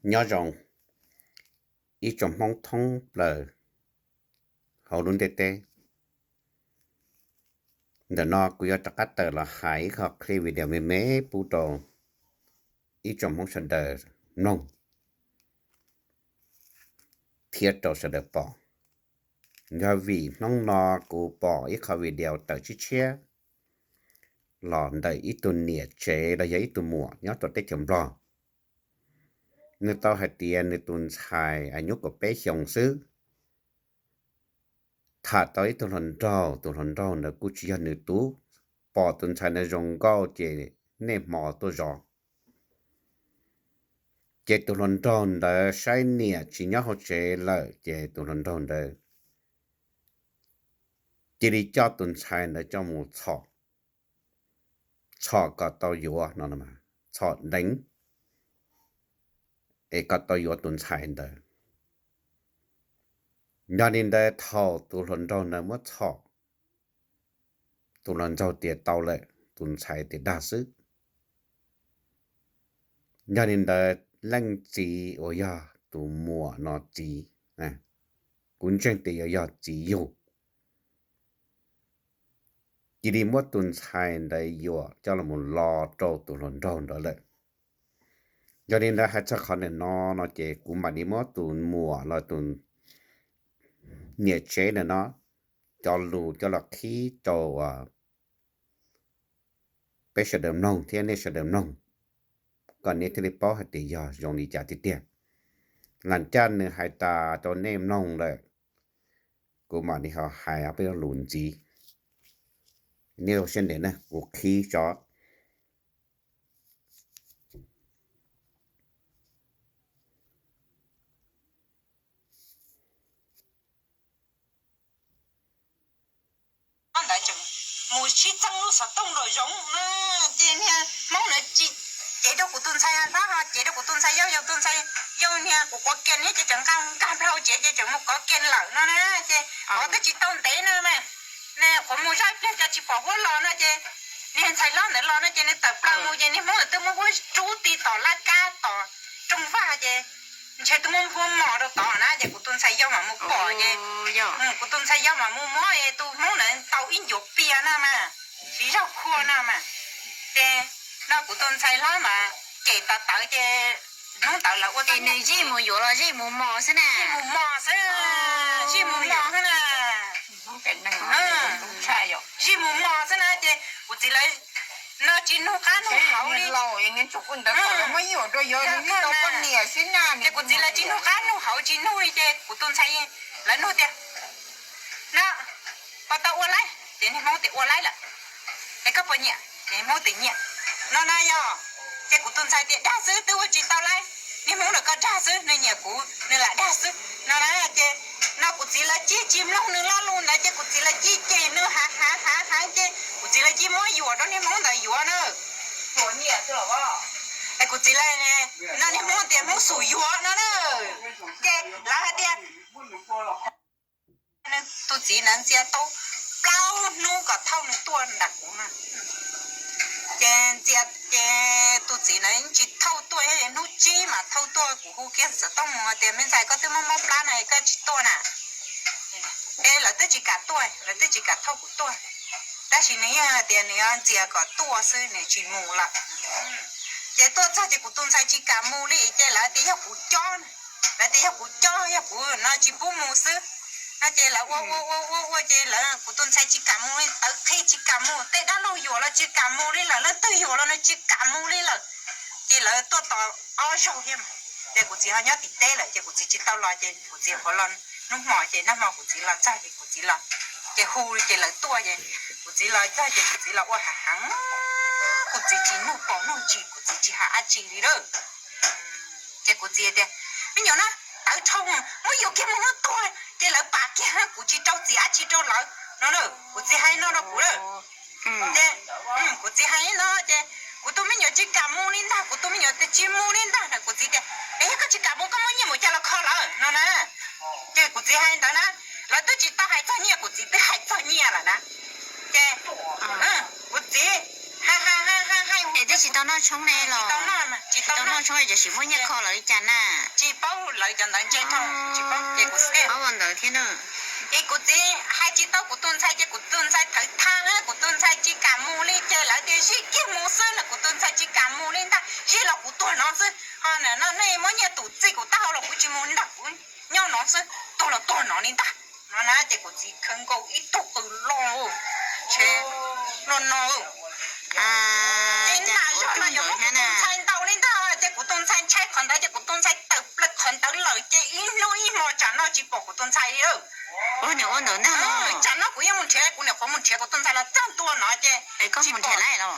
Nyob zoo ib tsoom Hmoob thoob plaws hauv lub ntiaj teb. Ntawm no kuv yuav rov qab tawm los hais ib qho clip video me me pub rau ib tsoom Hmoob sawv daws mloog thiab rau sawv daws pom. Yog vim hnub no kuv pom ib qho video tawm tshiab tshiab los ntawm ib tug niam tsev los yog ib tug muam nyob rau teb chaws Nplog. Nws tau hais tias nws tus ntxhais nyuj kaum peb xyoos xwb, tham tau ib tug hluas nraug, tus hluas nraug ntawd kuj tsis yog nws tub, pom tus ntxhais ntawd zoo nkauj ces niaj hmo tuaj zov. Ces tus hluas nraug ntawd saib niam tsis nyob hauv tsev lawm ces tus hluas nraug ntawd cia li coj tus ntxhais ntawd coj mus txhom, txhom kom tau yuav no, txhom deev es kom tau yuav tus ntxhais ntawd. Yog li ntawd thaum tus hluas nraug ntawd muab txhom, tus hluas nraug tias tau lawm, tus ntxhais tias dag xwb. Yog li ntawd leej txiv uas yog tus muam no txiv, kuv ntseeg tias yuav yog txiv yug, cia li muab tus ntxhais ntawd yuam coj los los rau tus hluas nraug ntawd lawm. Yog li ntawd hais txog qhov ntawm no no ces kuv mam li muab tus muam los tus niam tsev ntawm no cov lus coj los qhib rau peb sawv daws mloog thiab nej sawv daws mloog, kom nej thiaj li paub hais tias yog zoo li cas tiag tiag. Lam caj nws hais tas rau nej mloog lawm, kuv mam li ho hais ob peb lus ntxiv. Nej ua siab ntev na, kuv qhib tso. Ntawd tseem mus sib txeeb lub xov tooj nraum zoov na, ces niag Hmoob na, ces rau kuv tus ntxhais hlob ho ces rau kuv tus ntxhais yau, yau tus ntxhais yau niag kuv quav kiag thiab ces tseem nqa nkag plaws hauv tsev ces tseem mus kov kiag lawm no na, ces kov twb tsis tau ntev no mas, niag quav mus zaj pliag cas tsis pom huab los no ces niag ntxhais hlob ntawd los no ces nws tawm plaws mus ces niag Hmoob ntawd twb muab huab rub ti tom laj kab tom rooj vag ces ntshe twb muab huab mos rau tod na ces kuv tus ntxhais yau mam mus pom ces kuv tus ntxhais yau mam mus muab tus Hmoob ntawd ntaus ib ncuav pias na mas, siv zog khua na mas. Ces no kuv tus ntxhais hlob mas cem tawv tawv ces hnub ntawd lawv ua tau nws zij mus yuav los zij mus mos xwb na, mus mos xwb, zij mus mos xwb na. Zij mus mos xwb na ces kuv txiv lawv no tsis nug qab nug hauv li. Ces kuv txiv lawv tsis nug qab nug hauv tsis nug li ces kuv tus ntxhais lawv nug tias, no, koj tau ua laib? Ces niag Hmoob tias ua laib lawm. Es koj puas nyiam? Ces Hmoob tias nyiam. No na yog, ces kuv tus ntxhais tias dag xwb twb ua tsis tau laib. Niag Hmoob ntawd koj dag xwb, nws nyiam kuv nws lam dag xwb no na. Ces no kuv txiv lawv cig tsis mloog nws lo lus ntawd ces kuv txiv lawv cig cem nws hav hav hav hav ces kuv txiv lawv cig muab yuam rau niag Hmoob ntawd yuav na. Es kuv txiv lawv, no niag Hmoob tias Hmoob xum yuav no na. Ces lawv hais tias tus txiv ntawd ntxias tau plaub hnub kom thauj nws tuaj nram kuv na. Ces ntxias ces tus txiv ntawd tsis thauj tuaj, hnub tsib mas thauj tuaj, kuv hu kiag xov tooj mus tias me ntxhais koj twb mob mob plab no koj tsis tuaj na. Es lawv twb tsis kam tuaj, lawv twb tsis kam thauj kuv tuaj, tab sis nws yeej hais tias nws yuav ntxias kom tuaj xwb nws tsis mus lawm. Ces tuaj txog ces kuv tus ntxhais tsis kam mus li ces lawv tias yog kuv cob, lawv tias yog kuv cob yog kuv no tsis pub mus xwb no ces lawv ua ua ua ua ua ces lawv kuv tus ntxhais tsis kam mus, tawv qhi tsis kam mus, tej dab laug yuam los tsis kam mus li lawm, leej twg yuam los nws tsis kam mus li lawm. Ces lawv tuaj tos ob zaug thiab mas, ces kuv txiv ho nyob tim teb lawm ces kuv txiv tsis tau los ces kuv txiv qhuav los hnub hmo ces nag hmo kuv txiv los txog ces kuv txiv los, ces hu ces lawv tuaj ces kuv txiv los txog ces kuv txiv los ua hav heev, kuv txiv tsis nug paus nug ntsis, kuv txiv tsis hais dab tsi li lawm. Ces kuv txiv tias, me nyuam na, tawv dhau, muab yuam kiag mus hnub tuag ces lawv pam kiag, kuv tsis rau txiv dab tsi rau lawv no. Kuv txiv hais no rau kuv lawm. Ces kuv txiv hais no ces kuv tus me nyuam tsis kam mus li ntag, kuv tus me nyuam tias tsis mus li ntag na. Kuv txiv tias, es yog koj tsis kam mus koj muab nyiaj mus cas los kho lawv no na. Ces kuv txiv hais ntawd na, lawv twb tsis tau hais txog nyiaj, kuv txiv twb hais txog nyiaj lawm na. Ces kuv txiv hais hais hais hais hais Neb tsis tau noj tshoob ne los? Tsis tau noj tshoob, tam sim muaj nyiaj kho lawv li cas na? Tsis paub lawv cov ntawd ntse dhau, tsis paub ces kuv paub ua ntawd thiab na. Es kuv txiv hais tsis tau kuv tus ntxhais ces kuv tus ntxhais thawv thaj, kuv tus ntxhais tsis kam mus li ces lawv tias zij kiag mus xwb no, kuv tus ntxhais tsis kam mus li ntag, zij los kuv tuag no xwb. Ho nej muab nyiaj tus txij kuv taub hau los kuv tsis mus li ntag, kuv nyob no xwb, tuag los tuag no li ntag. No na ces kuv txiv khawb nkaus ib tug qws loj, ntshe no no. Ces nram zos no yog muab kuv tus ntxhais ntaus li ntag ces kuv tus ntxhais ntshai qhov ntawd ces kuv tus ntxhais tawm plaws qhov ntawd lawm ces ib hnub ib hmo tsam no tsis pom kuv tus ntxhais li. Ua ntawd ntag. Tsam no kuv yeej mus nrhiav, kuv niam qhuav mus nrhiav kuv tus ntxhais los txog ntua no ces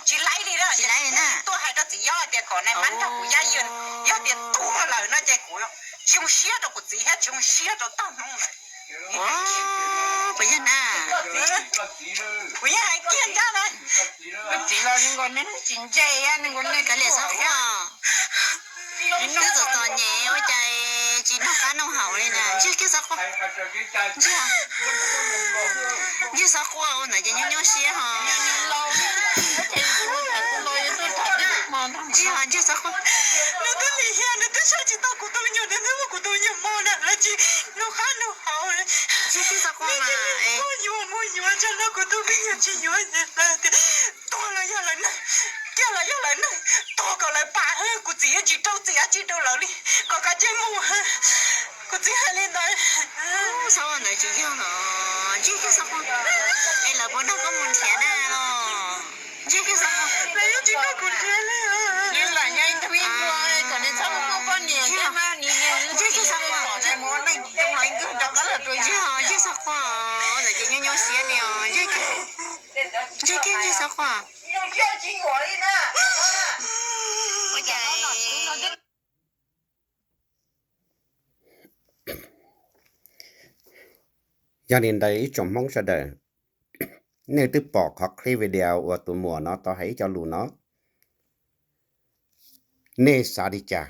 tsis laib li, tsis laib li na. Tuaj hais rau txiv Yob tias kom nais mab nrog kuv yab yws, yog tias tuag lawm no ces kuv tsis zoo siab rau kuv txiv thiab tsis zoo siab rau tog Hmoob lawm. Puas yog na? Kuv yeej hais kiag ncaj na. Txiv los nkaus neb tsis ntse, nkaus neb kav liam Xob Quaj. Twb txom txom nyem ua cas tsis noj qab noj haus li na. Ntsiag kiag Xob Quaj. Ntsiag Xob Quaj ua ntawd ces nyuaj nyuaj siab ho. Ntsiag, ntsiag Xob Quaj. Nws twb lim hiam, nws twb saib tsis tau kuv tus me nyuam, nws twb muab kuv tus me nyuam mog na, lawv tsis noj qab noj haus. Ntsiag kiag Xob Quaj mas. Muaj yuav muaj yuav, tsam no kuv tus me nyuam tsis yuav lawm tias tuag los yog lawv neeg, kiag los yog lawv neeg, tuag kom lawv pam, kuv txiv yeej tsis rau txim dab tsi rau lawv li, kom kav tsij mus. Kuv txiv hais li ntawd. Xob Quaj, ntawd tsis yog los, ntsiag kiag Xob Quaj. Es lawv puas nrog koj mus nrhiav na los? Ntsiag kiag Xob Quaj. Lawv yeej tsis nrog kuv nrhiav li. Nws lam nyob ib tug ib npua kom nws txhob muaj poj niam thiab mas nws, ntsiag kiag Xob Quaj, mus ua neej coob los ib nkawg rov qab los rau yawg. Ntsiag Xob Quaj, ntawd ces nyuaj nyuaj siab li os. Ntsiag kiag, ntsiag kiag ntsiag Xob Quaj. Ua cas Yog li ntawd ib tsoom Hmoob sawv daws, nej twb pom qhov clip video uas tus muam no tau hais ib co lus no, nej xav li cas?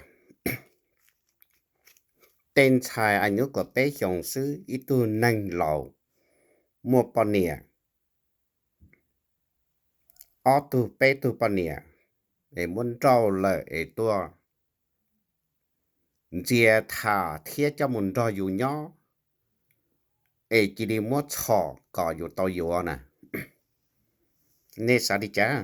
Tej ntxhais a nyuj kaum peb xyoos xwb, ib tug neeg laus muaj poj niam, ob tug peb tug poj niam, es muab nrauj lawm es tuaj ntxias tham thiab coj mus nrog yus nyob, es cia li muab txhom kom yus tau yuav na. Nej xav li cas?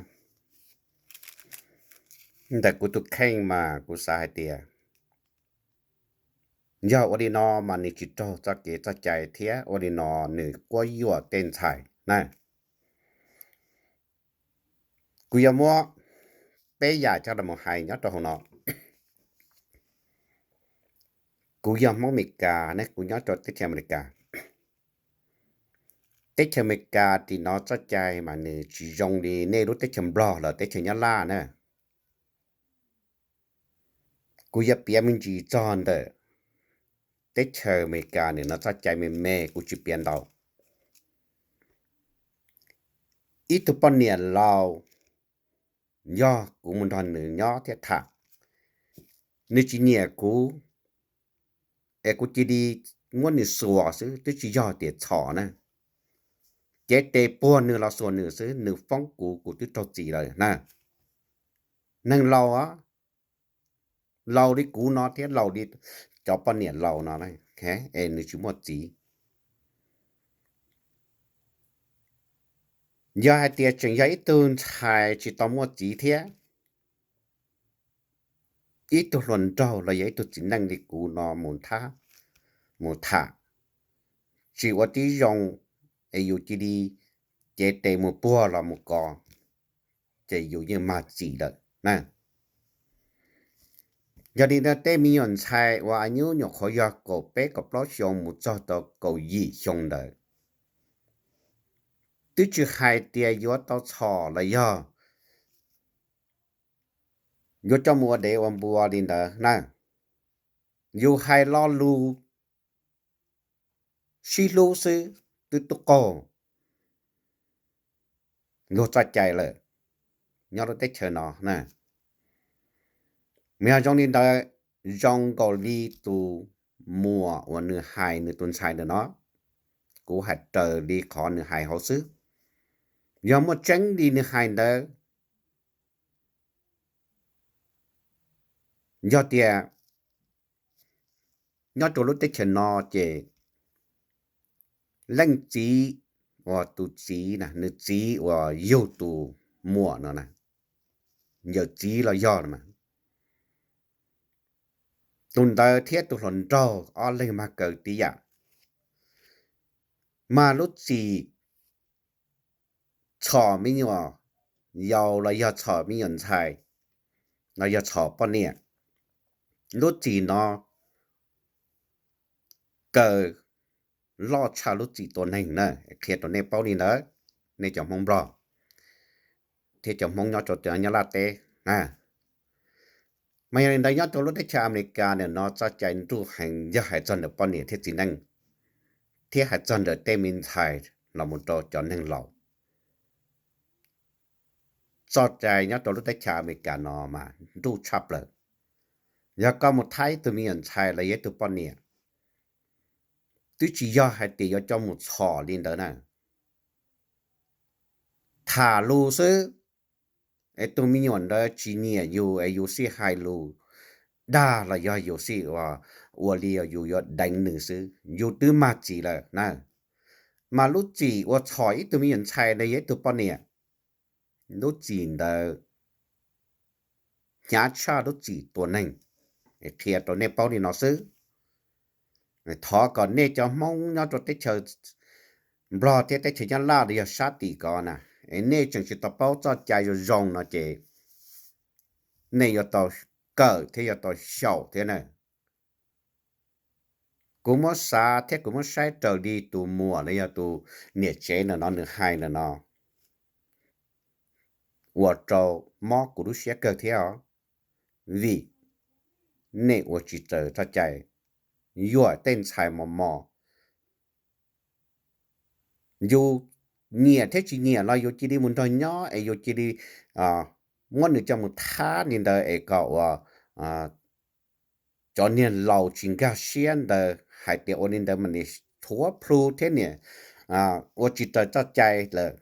Ntawm kuv tus kheej mas kuv xav hais tias, yog ua li no mas nws tsis raug txoj kev txoj cai thiab ua li no nws quab yuam tej ntxhais na. Kuv yuav muab peb yam coj los hais nyob rau hauv no. Kuv yog Hmoob Amelikas ne, kuv nyob rau teb chaws Amelikas. Teb chaws Amelikas tim no txoj cai mas nws tsis zoo li nej lub teb chaws Nplog los teb chaws Nyab Laj na. Kuv yuav piav me ntsis txog ntawm teb chaws Amelikas nws no txoj cai me me, kuv tsis piav ntau. Ib tug poj niam laus, yog kuv mus nrog nws nyob thiab tham, nws tsis nyiam kuv, es kuv cia li muab nws xuas xwb, twb tsis yog tias txhom na. Cev tes puag nws los xuas nws xwb, nws foob kuv, kuv twb raug txim lawm na. Neeg laus, laus li kuv no thiab laus li cov poj niam laus no, es nws tsis muaj txiv. Yog hais tias tseem yog ib tug ntxhais tsis tau muaj txiv thiab, ib tug hluas nraug los yog ib tug txiv neej li kuv no mus thab, mus tham, tsis ua tib zoo, es yus cia li cev tes mus puag los mus kos, ces yus yeej mag txim lawm na. Yog li ntawd tej me nyuam ntxhais uas a nyuj nyuam qhuav yog kaum peb kaum plaub xyoo mus txog rau kaum yim xyoo ntawd, twb tsis hais tias yuav tau txhom los yog yuav coj mus ua dev ua npua li ntawd na. Yus hais lo lus sib hlub xwb twb tub qaug luag txoj cai lawm nyob lub teb chaws no na. Mas yog zoo li ntawd, zoo nkaus li tus muam uas nws hais nws tus ntxhais ntawm no, kuv hais raws li qhov nws hais hauv xwb. Yog muaj tseeb li nws hais ntawd, Yog tias nyob rau lub teb chaws no ces leej txiv uas tus txiv na, nws txiv uas yug tus muam no na, yawm txiv los yog no mas, tus ntawd thiab tus hluas nraug ob leeg mas kawg tib yam. Mas lub txim txhom me nyuam yaus los yog txhom me nyuam ntxhais los yog txhom poj niam, lub txim no kawg loj tshaj lub txim tua neeg na. Qhia rau nej paub li ntawd, nej cov Hmoob Nplog thiab cov Hmoob nyob rau Nyab Laj teb. Mas yog li ntawd nyob rau lub teb chaws Amelikas ntawm no txoj cai nruj heev yog hais txog ntawm poj niam thiab txiv neej, thiab hais txog ntawm tej me ntxhais los mus rau cov neeg laus. Txoj cai nyob rau lub teb chaws Amelikas no mas nruj tshaj plaws. Yog koj mus thab ib tug me nyuam ntxhais los yog ib tug poj niam, twb tsis yog hais tias yuav coj mus txhom li ntawd na. Tham lus xwb, es tus me nyuam ntawd tsis nyiam yus es yus xij hais lus dag los yog yus xij ua li yus yuav deev nws xwb, yus twb mag txim lawm na. Mas lub txim uas txhom ib tug me nyuam ntxhais los yog ib tug poj niam, lub txim ntawd hnyav tshaj lub txim tua neeg. Qhia rau nej paub li no xwb. Thov kom nej cov Hmoob nyob rau teb chaws Nplog thiab teb chaws Nyab Laj los yog sab tim ko na, es nej tseem tsis tau paub txoj cai zoo zoo no ces nej yuav tau kawm thiab yuav tau xyaum thiab na. Kuv muab xav thiab kuv muab saib raws li tus muam los yog tus niam tsev ntawm no nws hais ntawm no, ua rau mob kuv lub siab kawg thiab os. Vim nej ua tsis raws txoj cai, yuam tej ntxhais mos mos. Yus nyiam thiab tsis nyiam los yus cia li mus nrog nyob es yus cia li muab nws coj mus thab li ntawd es kom ua cov niag laus tsis nkag siab ntawd hais tias ua li ntawd mas nim thuav plhu thiab nim ua tsis raws txoj cai lawm,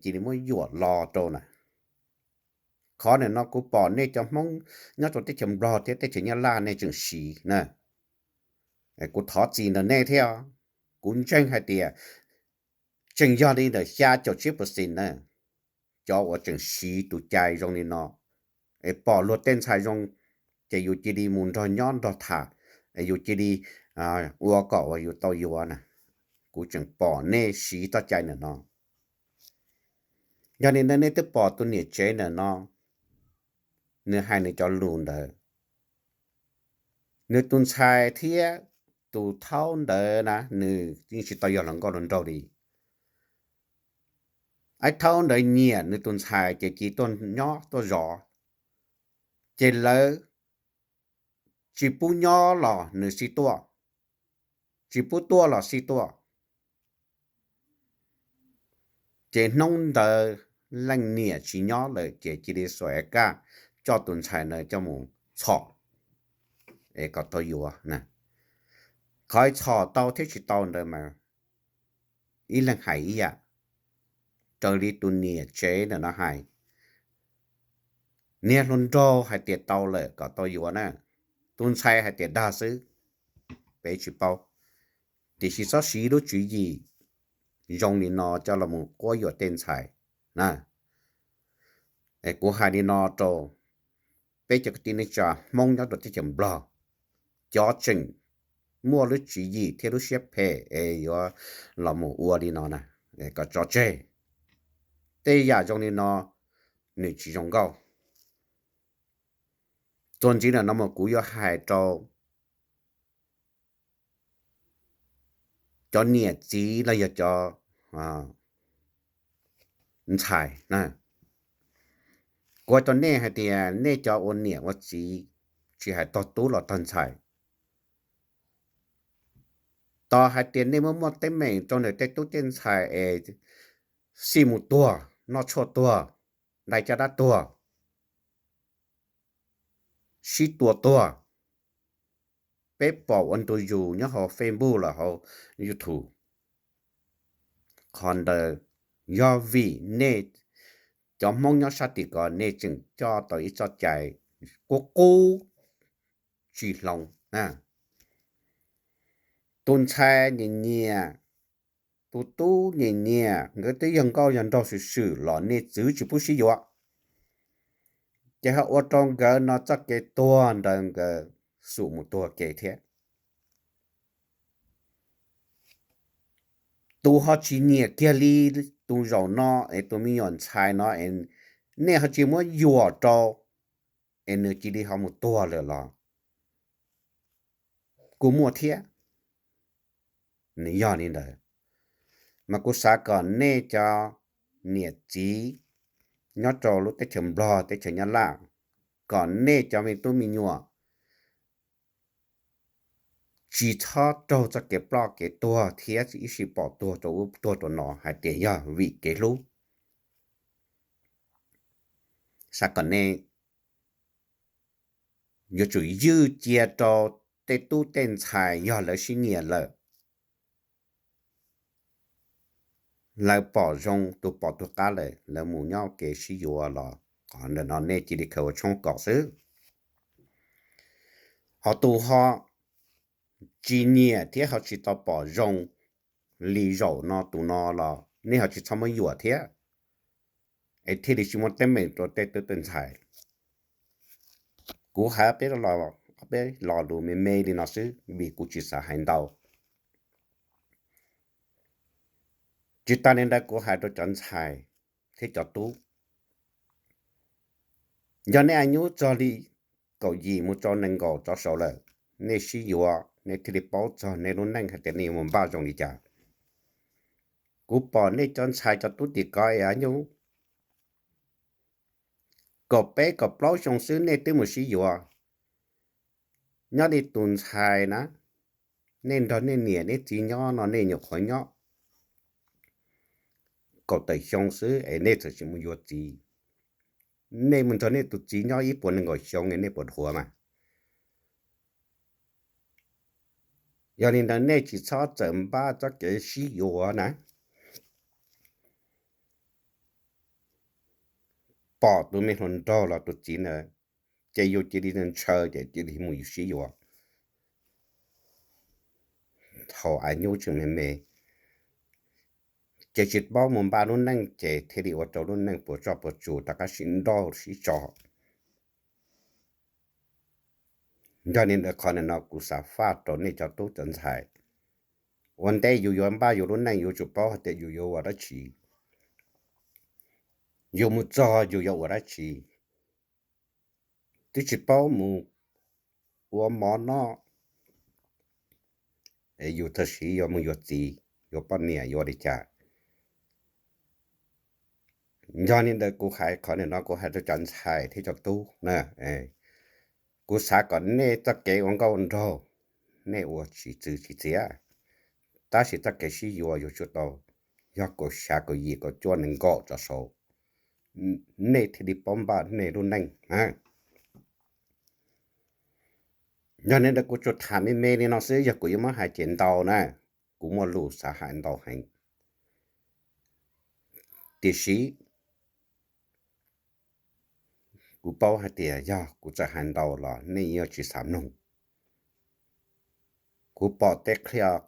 cia li muab yuam los rau na. Qhov ntawm no kuv pom nej cov Hmoob nyob rau teb chaws Nplog thiab teb chaws Nyab Laj nej tseem siv na. Kuv thov txim ntawm nej thiab, kuv ntseeg hais tias tseem yog li ntawm xya caum tsib percent na, cov uas tseem siv tus cai zoo li no, es pom luag tej ntxhais zoo ces yus cia li mus nrog nyob nrog tham, es yus cia li ua kom uas yus tau yuav na. Kuv tseem pom nej siv txoj cai ntawm no. Yog li ntawd nej twb pom tus niam tsev ntawm no, nws hais nws cov lus ntawd, nws tus ntxhais thiab tus thaub ntawd na nws yeej tsis tau yog hluas nkauj hluas nraug li. Ib thaub ntawd nyiam nws tus ntxhais ces cia tuaj nyob tuaj zov, ces lawv tsis pub nyob los nws xij tuaj, tsis pub tuaj los xij tuaj. Ces hnub ntawd leej niam tsis nyob lawm ces cia li xuas av kaj coj tus ntxhais ntawd coj mus txhom es kom tau yuav. Qhov txhom tau thiab tsis tau ntawd mas ib leeg hais ib yam. Raws li tus niam tsev ntawm no hais, niag hluas nraug hais tias tau lawm kom tau yuav na, tus ntxhais hais tias dag xwb, peb tsis paub. Tiam sis txhob siv lub tswv yim zoo li no coj los mus quab yuam tej ntxhais na. Kuv hais li no rau peb cov kwv tij neej tsa Hmoob nyob rau teb chaws Nplog, cov tseem muaj lub tswv yim thiab lub siab phem es yuav los mus ua li no na, kom tso tseg. Tej yam zoo li no nws tsis zoo nkauj. Txuas ntxiv ntawm no mas kuv yuav hais rau cov niam txiv los yog cov ntxhais na. Kuv hais rau nej hais tias nej cov ua niam ua txiv, tsis hais tog tub los tog ntxhais, tos hais tias nej muaj muaj teeb meem rau ntawm tej tub tej ntxhais es xij mus tuag, noj tshuaj tuag, dai caj dab tuag, sib tua tuag, peb pom ua ntu zus nyob hauv Facebook los hauv YouTube. Qhov ntawd yog vim nej cov Hmoob nyob sab tim ko nej tseem coj tau ib txoj cai qub qub tsis hloov. Tus ntxhais nyiam nyiam, tus tub nyiam nyiam, nkawd twb yog nkauj yog nraug swm swm los nej txwv tsis pub sib yuav, ces ho ua rau nkawd no txoj kev tuag ntawd nkawd xum mus tuag kev thiab. Tus ho tsis nyiam kiag li tus zaum no es tus me nyuam ntxhais no es nej ho tsis muab yuam rau es nws cia li ho mus tuag lawm los kuj muaj thiab. Nws yog li ntawd, mas kuv xav kom nej cov niam txiv nyob rau lub teb chaws Nplog teb chaws Nyab Laj, kom nej cov me tub me nyuam tsis txhob raug txoj kev ploj kev tuag thiab ib sij pom tuag rau ub tuag rau no hais tias yog vim kev hlub. Xav kom nej yuav tsum ywj cia rau tej tub tej ntxhais yog lawv sib nyiam lawm, lawv pom zoo tus pom tus qab lawm lawv mus nyob kev sib yuav los qhov ntawm no nej cia li khaws ua tshoob kom xwb. Ho tus ho tsis nyiam thiab ho tsis tau pom zoo li zaum no tus no los nej ho tsis txhob muab yuam thiab, es thiaj li tsis muaj teeb meem rau tej tub tej ntxhais. Kuv hais peb, peb lo lus me me li no xwb vim kuv tsis xav hais ntau. Tsis tas li ntawd kuv hais rau cov ntxhais thiab cov tub, yog nej a nyub txog li kaum yim mus rau nees nkaum rov saud lawm, nej sib yuav nej thiaj li paub txog nej lub neej hais tias nej yuav mus npaj zoo li cas. Kuv pom nej cov ntxhais cov tub tim ko es a nyub kaum peb kaum plaub xyoo xwb nej twb mus sib yuav. Nyob li tus ntxhais na, nej nrog nej niam nej txiv nyob no nej nyuam qhuav nyob kaum tawm xyoo xwb es nej txawm tsis mus yuav txiv. Nej mus nrog nej tus txiv nyob ib puas nees nkaum xyoo es nej puas dhuav mas? Yog li ntawd nej tsis txhob txawm npaj txoj kev sib yuav na. Pom tus me hluas nraug los tus txiv ntawd, ces yus cia li ntshaw ces cia li mus yus sib yuav. Thaum a nyub tseem me me, ces tsis paub mus npaj lub neej ces thiaj li ua rau lub neej puas tsuaj puas tsuas rov qab sib nrauj sib tso. Yog li ntawd qhov ntawm no kuv xav faj rau nej cov tub cov ntxhais, ua ntej yus yuav npaj yus lub neej yus tsum paub hais tias yus yuav ua dab tsi, yus mus txog yus yuav ua dab tsi. Twb tsis paub mus ua mov noj, yus tam sim yuav mus yuav txiv yuav poj niam yuav li cas? Yog li ntawd kuv hais qhov ntawm no kuv hais rau cov ntxhais thiab cov tub na, kuv xav kom nej txoj kev ua nkauj ua nraug nej ua tsis txwv tsis txiav, tab sis txoj kev sib yuav yuav tsum tau yog kaum xya kaum yim kaum cuaj nees nkaum rov saud, nej thiaj li paub npaj nej lub neej. Yog li ntawd kuv tsuas tham me me li no xwb, yog kuv yuav muab hais ces ntau na, kuv muaj lus xav hais ntau heev. Tiam sis kuv paub hais tias yog kuv txawm hais ntau los nej yuav tsis xav mloog. Kuv pom tej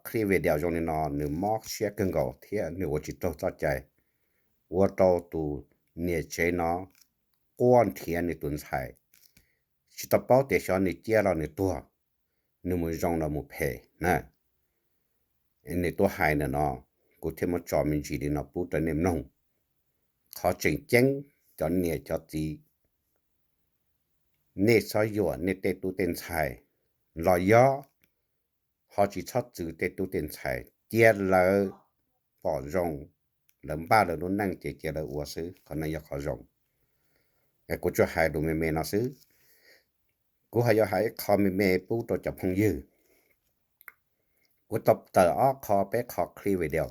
clip video zoo li no nws mob siab kawg nkaus thiab nws ua tsis raug txoj cai, ua rau tus niam tsev no quaj nrhiav nws tus ntxhais, tsis tau paub tias xyov nws ciaj los nws tuag, nws mus zoo los mus phem na. Nws tuaj hais ntawm no, kuv thiaj muab tso me ntsis li no pub rau nej mloog. Qhov tseem ceeb cov niam cov txiv, nej txhob yuam nej tej tub tej ntxhais, los yog ho tsis txhob txwv tej tub tej ntxhais, cia lawv pom zoo, lawv npaj lawv lub neej ces cia lawv ua xwb, qhov no yog qhov zoo. Kuv tsuas hais lus me me no xwb. Kuv ho yuav hais ib qho me me pub rau cov phooj ywg. Kuv tau tawm ob qho peb qho clip video,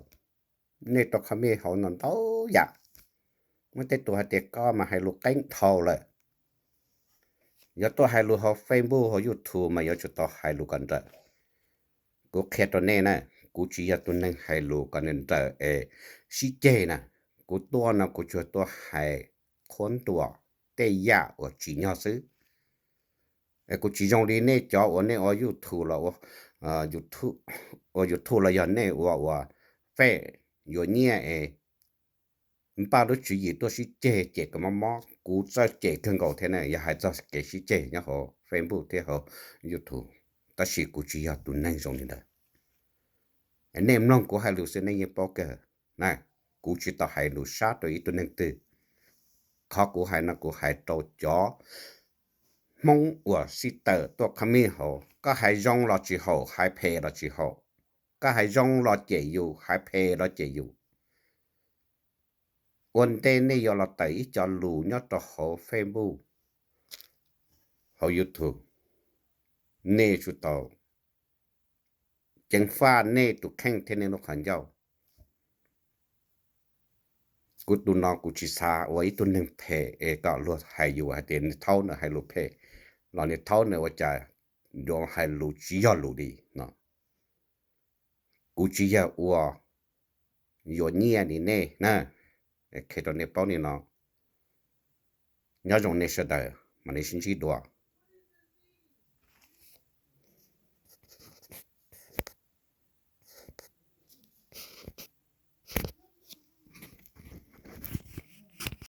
nej tau comment hauv no ntau yam. Muaj tej tus hais tias koj mas hais lus qeeb dhau lawm, yuav tuaj hais lus hauv Facebook hauv YouTube mas yuav tsum tau hais lus kom nrawm. Kuv qhia rau nej na, kuv tsis yog tus neeg hais lus kom nrawm es sib ceg na. Kuv tuaj no kuv tsuas tuaj hais qhuab ntuas tej yam uas tsim nyog xwb. Kuv tsis zoo li nej cov uas nej ua YouTube los, ua YouTube los yog nej ua ua fej yuav nyiaj es npaj lub tswv yim tuaj sib ceg cem kom mob mob. Kuv txawj cem kawg nkaus thiab na, yog hais txog kev sib ceg nyob hauv Facebook thiab hauv YouTube, tab sis kuv tsis yog tus neeg zoo li ntawd. Nej mloog kuv hais lus xwb nej yeej paub kawg na, kuv tsis tau hais lus sab rau ib tug neeg twg. Qhov kuv hais no kuv hais rau cov Hmoob uas sib tawm tuaj comment hauv, koj hais zoo los tsis haum, hais phem los tsis haum, koj hais zoo los cem yus, hais phem los cem yus. Ua ntej nej yuav los tawm ib co lus nyob rau hauv Facebook, hauv YouTube, nej tsum tau ceev faj nej tus kheej thiab nej lub qhov ncauj. Kuv tus no kuv tsis xav ua ib tug neeg phem es kom luag hais yus hais tias niag thaub ntawd hais lus phem, los niag thaub ntawd ua cas yuav hais lus tsis yog lus li no. Kuv tsis yog ua yuav nyiaj li nej na, qhia rau nej paub li no. Nyob zoo nej sawv daws, mam li sib ntsib dua.